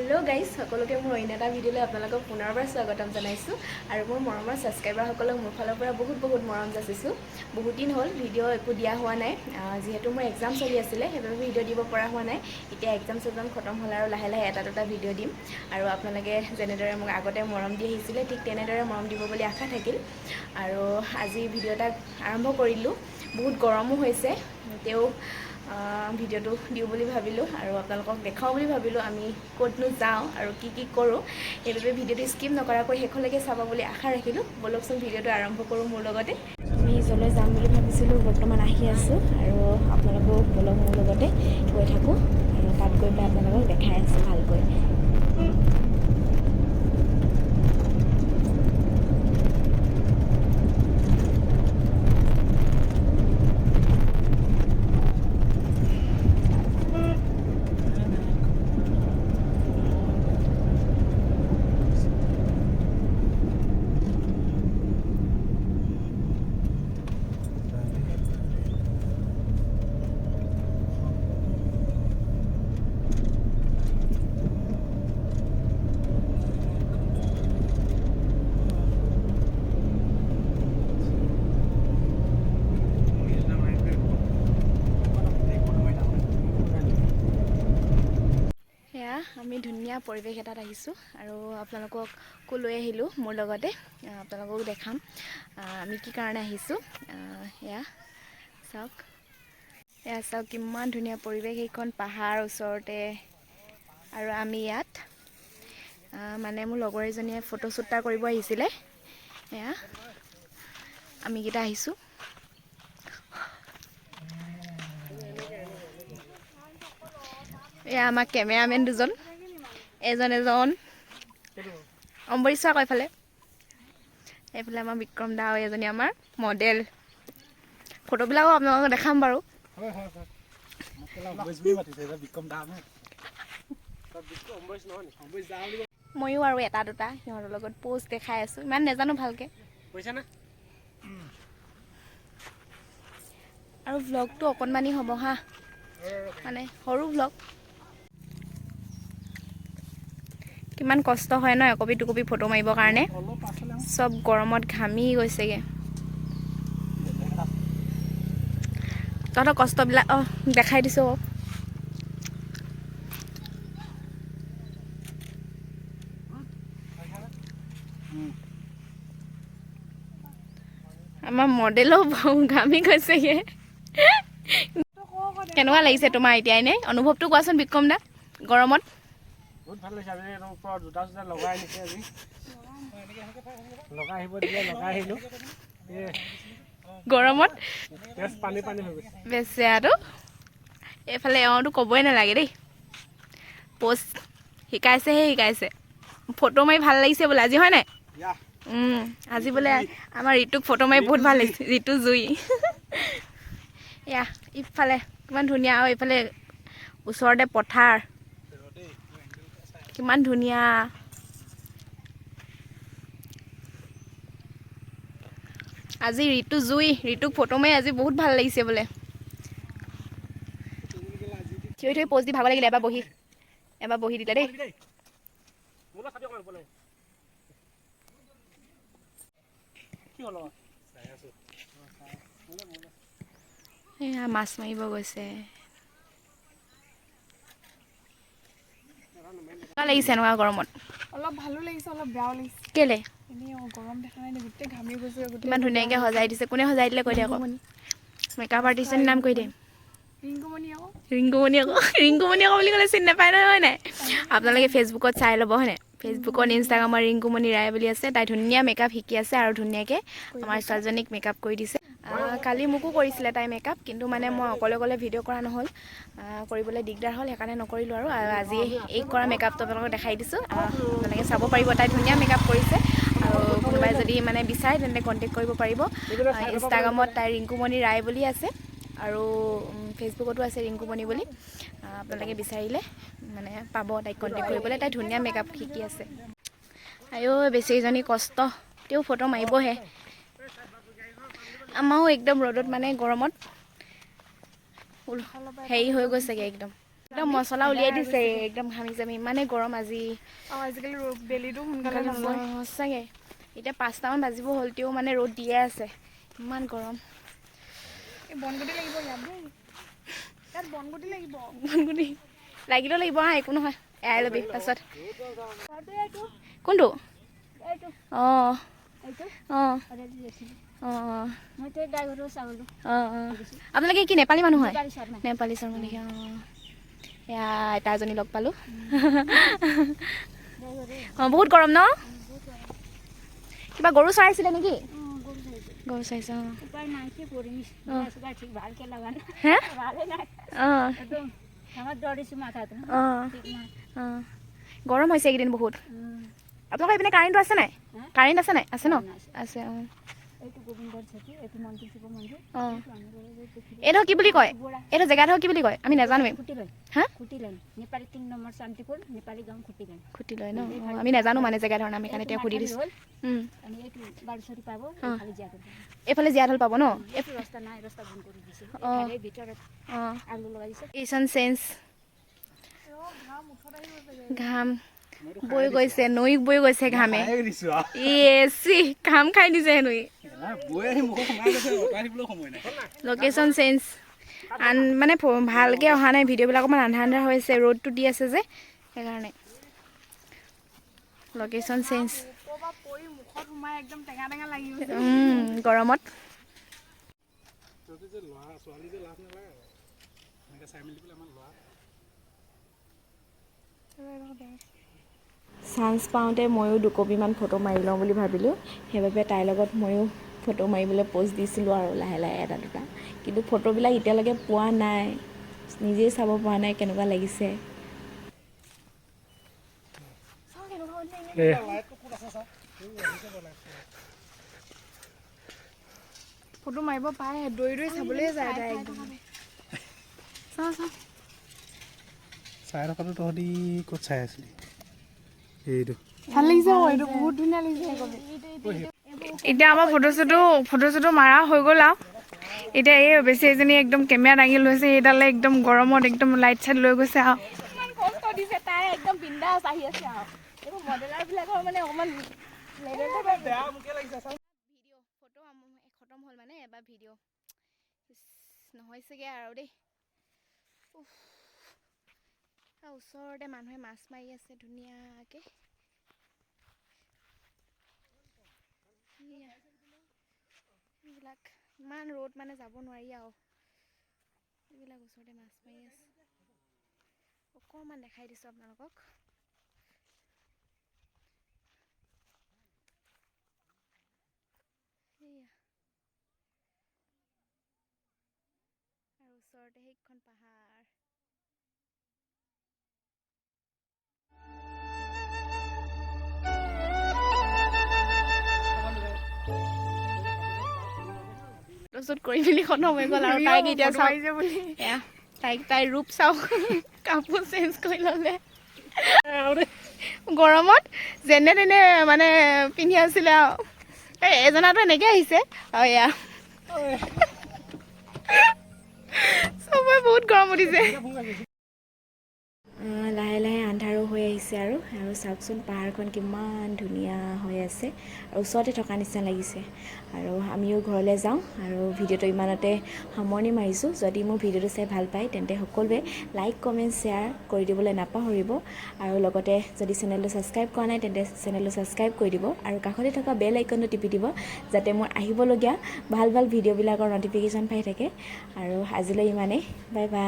Hello' guys, সকলোকে মোৰ অন্য এটা ভিডিঅ'লৈ আপোনালোকক পুনৰবাৰ স্বাগতম জনাইছোঁ আৰু মোৰ মৰমৰ ছাবস্ক্ৰাইবাৰসকলক মোৰ ফালৰ পৰা বহুত বহুত মৰম যাচিছোঁ। বহুত দিন হ'ল ভিডিঅ' একো দিয়া হোৱা নাই, যিহেতু মোৰ এক্সাম চলি আছিলে, সেইবাবে ভিডিঅ' দিব পৰা হোৱা নাই। এতিয়া এক্সাম চেক্সাম খতম হ'ল আৰু লাহে লাহে এটা দুটা ভিডিঅ' দিম। আৰু আপোনালোকে যেনেদৰে মোক আগতে মৰম দি আহিছিলে, ঠিক তেনেদৰে মৰম দিব বুলি আশা থাকিল। আৰু আজি ভিডিঅ' এটা আৰম্ভ কৰিলোঁ। বহুত গৰমো হৈছে, তেওঁ ভিডিঅ'টো দিওঁ বুলি ভাবিলোঁ আৰু আপোনালোকক দেখাওঁ বুলি ভাবিলোঁ আমি ক'তনো যাওঁ আৰু কি কি কৰোঁ। সেইবাবে ভিডিঅ'টো স্কিপ নকৰাকৈ শেষলৈকে চাব বুলি আশা ৰাখিলোঁ। ব'লকচোন, ভিডিঅ'টো আৰম্ভ কৰোঁ মোৰ লগতে। আমি য'লৈ যাম বুলি ভাবিছিলোঁ, বৰ্তমান আহি আছোঁ আৰু আপোনালোকো ব'লক, মোৰ লগতে গৈ থাকোঁ আৰু তাত গৈ পেলাই আপোনালোকক দেখাই আছোঁ ভালকৈ। সেয়া আমি ধুনীয়া পৰিৱেশ এটাত আহিছোঁ আৰু আপোনালোককো লৈ আহিলোঁ মোৰ লগতে। আপোনালোককো দেখাম আমি কি কাৰণে আহিছোঁ। এয়া চাওক, এয়া চাওক, কিমান ধুনীয়া পৰিৱেশ। সেইখন পাহাৰ ওচৰতে আৰু আমি ইয়াত মানে মোৰ লগৰ এজনীয়ে ফটোশ্বুট এটা কৰিব আহিছিলে। এয়া আমিকেইটা আহিছোঁ। এয়া আমাৰ কেমেৰামেন দুজন, এজন এজন অম্বৰীশ আকৌ এইফালে, এইফালে আমাৰ বিক্ৰম দা আৰু এজনী আমাৰ মডেল। ফটোবিলাকো আপোনালোকক দেখাম বাৰু। ময়ো আৰু এটা দুটা সিহঁতৰ লগত প'জ দেখাই আছোঁ, ইমান নাজানো ভালকৈ। আৰু ভ্লগটো অকণমানি হ'ব হা, মানে সৰু ভ্লগ। কিমান কষ্ট হয় ন একপি দুকপি ফটো মাৰিবৰ কাৰণে। চব গৰমত ঘামি গৈছেগৈ। তহঁতৰ কষ্টবিলাক অঁ দেখাই দিছোঁ অঁ। আমাৰ মডেলো ঘামি গৈছেগে। কেনেকুৱা লাগিছে তোমাৰ এতিয়া এনেই অনুভৱটো কোৱাচোন বিক্ৰম দা, গৰমত? বহুত ভাল লাগিছে। আজি একদম ওপৰত জোতা চোতা লগাই আনিছে, আজি লগাই আহিব দিলে, লগাই আহিলোঁ। এই গৰমত তেজ পানী পানী হৈ গৈছে। বেচেৰাটো। এইফালে এওঁতো ক'বই নালাগে দেই, প'ষ্ট শিকাইছেহে শিকাইছে। ফটো মাৰি ভাল লাগিছে বোলে আজি, হয় নাই? ইয়া। আজি বোলে আমাৰ ঋতুক ফটো মাৰি বহুত ভাল লাগিছে। ঋতু জুই। এয়া ইফালে কিমান ধুনীয়া আৰু এইফালে ওচৰতে পথাৰ, কিমান ধুনীয়া। আজি ঋতু জুই, ঋতুক ফটো মাৰি আজি বহুত ভাল লাগিছে বোলে। থিয় থিয় প'জ দি ভাগৰ লাগিলে, এবাৰ বহি দিলে দেই। মোলৈ চাবি অকণমান ওপৰলৈ। কি হ'ল? চাই আছোঁ। এয়া মাছ মাৰিব গৈছে। কেনেকুৱা লাগিছে এনেকুৱা গৰমত? অলপ ভালো লাগিছে, অলপ বেয়াও লাগিছে। কেলে? এনেই গৰম দেখা নাই নে, গোটেই ঘামি গৈছে গোটেই। ইমান ধুনীয়াকৈ সজাই দিছে। কোনে সজাই দিলে কৈ দে আকৌ। মেকআপ আৰ্টিষ্টৰ নাম কৈ দে। ৰিংকুমণি আকৌ। ৰিংকুমণি আকৌ। ৰিংকুমণি আকৌ বুলি ক'লে চিনি নাপায় নহয়, হয় নাই? আপোনালোকে ফেচবুকত চাই ল'ব, হয় নাই? ফেচবুকত, ইনষ্টাগ্ৰামত ৰিংকুমণি ৰায় বুলি আছে। তাই ধুনীয়া মেকআপ শিকি আছে আৰু ধুনীয়াকৈ আমাৰ ছোৱালীজনীক মেকআপ কৰি দিছে। কালি মোকো কৰিছিলে তাই মেকআপ, কিন্তু মানে মই অকলে অকলে ভিডিঅ' কৰা নহ'ল, কৰিবলৈ দিগদাৰ হ'ল, সেইকাৰণে নকৰিলোঁ। আৰু আৰু আজি এই কৰা মেকআপটো আপোনালোকক দেখাই দিছোঁ, আপোনালোকে চাব পাৰিব। তাই ধুনীয়া মেকআপ কৰিছে আৰু কোনোবাই যদি মানে বিচাৰে, তেন্তে কণ্টেক্ট কৰিব পাৰিব। ইনষ্টাগ্ৰামত তাই ৰিংকুমণি ৰায় বুলি আছে আৰু ফেচবুকতো আছে ৰিংকুমণি বুলি। আপোনালোকে বিচাৰিলে মানে পাব তাইক কণ্টেক্ট কৰিবলৈ। তাই ধুনীয়া মেকআপ শিকি আছে। আইঅ, বেচেৰীজনী কষ্ট, তেওঁ ফটো মাৰিবহে। আমাৰো একদম ৰ'দত মানে গৰমত হেৰি হৈ গৈছেগৈ একদম। একদম মছলা উলিয়াই দিছে, একদম ঘামি জামি, ইমানেই গৰম আজি। অঁ, আজিকালি ৰ'দ বেলিটো সোনকালে নবহে। সঁচাকৈ, এতিয়া 5টামান বাজিব হ'ল, তেও মানে ৰ'দ দিয়ে আছে, ইমান গৰম। এই বনগুটি লাগিব ইয়াত দেই, ইয়াত বনগুটি লাগিব। বনগুটি লাগিলেও লাগিব। আহ, একো নহয়, এৰাই ল'বি পাছত। কোনটো? অঁ অঁ অঁ অঁ অঁ আপোনালোকে কি নেপালী মানুহ হয়? নেপালী শৰ্মা নেকি? অঁ, এয়া আইতা এজনী লগ পালোঁ। অঁ, বহুত গৰম ন? কিবা গৰু চৰাইছিলে নেকি? গৰু চৰাইছে। অঁ, হে, অঁ অঁ অঁ গৰম হৈছে এইকেইদিন বহুত। আপোনালোকৰ এইপিনে কাৰেণ্টটো আছে নাই? কাৰেণ্ট আছে নাই? আছে ন? আছে। অঁ অঁ এইডোখৰ কি বুলি কয়? এইটো জেগাডোখৰ কি বুলি কয়? আমি নাজানোৱেই। হা, খুটি লয় ন? অঁ, আমি নাজানো মানে জেগাধৰণৰ, আমি কাৰণে এতিয়া সুধি দিছোঁ। এইফালে জীয়াঢল পাব ন? অঁ অঁ লোকেশ্যন চেঞ্জ। ঘাম বৈ গৈছে, নৈ বৈ গৈছে ঘামে। ইয়ে, ঘাম খাই দিছে হেনো। লোকেশ্যন চেঞ্জ আন মানে ভালকৈ অহা নাই ভিডিঅ'বিলাক, অকণমান আন্ধাৰ আন্ধাৰ হৈছে, ৰ'দটো দি আছে যে সেইকাৰণে। Location change. ক'ৰবাত পৰি মুখত সোমাই একদম টেঙা টেঙা লাগি গৈছে। গৰমত। তহঁতি যে ল'ৰা ছোৱালী যে লাজ নালাগে এনেকৈ চাই মেলি পেলাই আমাৰ ল'ৰা। চান্স পাওঁতে ময়ো দুকপিমান ফটো মাৰি লওঁ বুলি ভাবিলোঁ। সেইবাবে তাইৰ লগত ময়ো ফটো মাৰিবলৈ প'জ দিছিলোঁ আৰু লাহে লাহে এটা দুটা। কিন্তু ফটোবিলাক এতিয়ালৈকে পোৱা নাই, নিজেই চাব পৰা নাই কেনেকুৱা লাগিছে। ফটো মাৰিব পাৰে, দৌৰি দৌৰি চাবলৈ যায় তাই একদম। চাওঁ চাওঁ। চাই থকাটো তহঁতি ক'ত চাই আছিলি এইটো? ভাল লাগিছে। অঁ, এইটো বহুত ধুনীয়া লাগিছে সেইকপি। এতিয়া আমাৰ ফটো চটো মাৰা হৈ গ'ল আৰু এতিয়া এই বেছি এজনী একদম কেমেৰা দাঙি লৈছে, এইডালে একদম গৰমত একদম লাইট চাইট লৈ গৈছে আৰু। ইমান কষ্ট দিছে তাই, একদম বিন্দাছ আহি আছে। আৰু এইবোৰ মডেলাৰবিলাকৰ মানে অকণমান লেভেলটো। ভিডিঅ' ফটো খতম হ'ল মানে এবাৰ ভিডিঅ' নহৈছেগৈ আৰু দেই। উফ। আৰু ওচৰতে মানুহে মাছ মাৰি আছে ধুনীয়াকৈ। এইয়া, এইবিলাক ইমান ৰ'দ মানে যাব নোৱাৰি আৰু। এইবিলাক ওচৰতে মাছ মাৰি আছে, অকণমান দেখাই দিছোঁ আপোনালোকক। সেয়া, আৰু ওচৰতে সেইখন পাহাৰ। ফটোশ্বুট কৰি মেলি খতম হৈ গ'ল আৰু তাইক এতিয়া চাওক। মাৰিছে বুলি। এয়া তাইক, তাইৰ ৰূপ চাওক। কাপোৰ চেঞ্জ কৰি ল'লে। গৰমত যেনে তেনে মানে পিন্ধি আছিলে আৰু এই এজনাটো এনেকৈ আহিছে। আৰু এয়া চবৰে বহুত গৰম উঠিছে। লাহে লাহে আন্ধাৰো হৈ আহিছে আৰু আৰু চাওকচোন, পাহাৰখন কিমান ধুনীয়া হৈ আছে আৰু ওচৰতে থকা নিচিনা লাগিছে। আৰু আমিও ঘৰলৈ যাওঁ আৰু ভিডিঅ'টো ইমানতে সামৰণি মাৰিছোঁ। যদি মোৰ ভিডিঅ'টো চাই ভাল পায়, তেন্তে সকলোৱে লাইক, কমেণ্ট, শ্বেয়াৰ কৰি দিবলৈ নাপাহৰিব। আৰু লগতে যদি চেনেলটো ছাবস্ক্ৰাইব কৰা নাই, তেন্তে চেনেলটো ছাবস্ক্ৰাইব কৰি দিব আৰু কাষতে থকা বেল আইকনটো টিপি দিব, যাতে মোৰ আহিবলগীয়া ভাল ভাল ভিডিঅ'বিলাকৰ ন'টিফিকেশ্যন পাই থাকে। আৰু আজিলৈ ইমানেই, বাই বাই।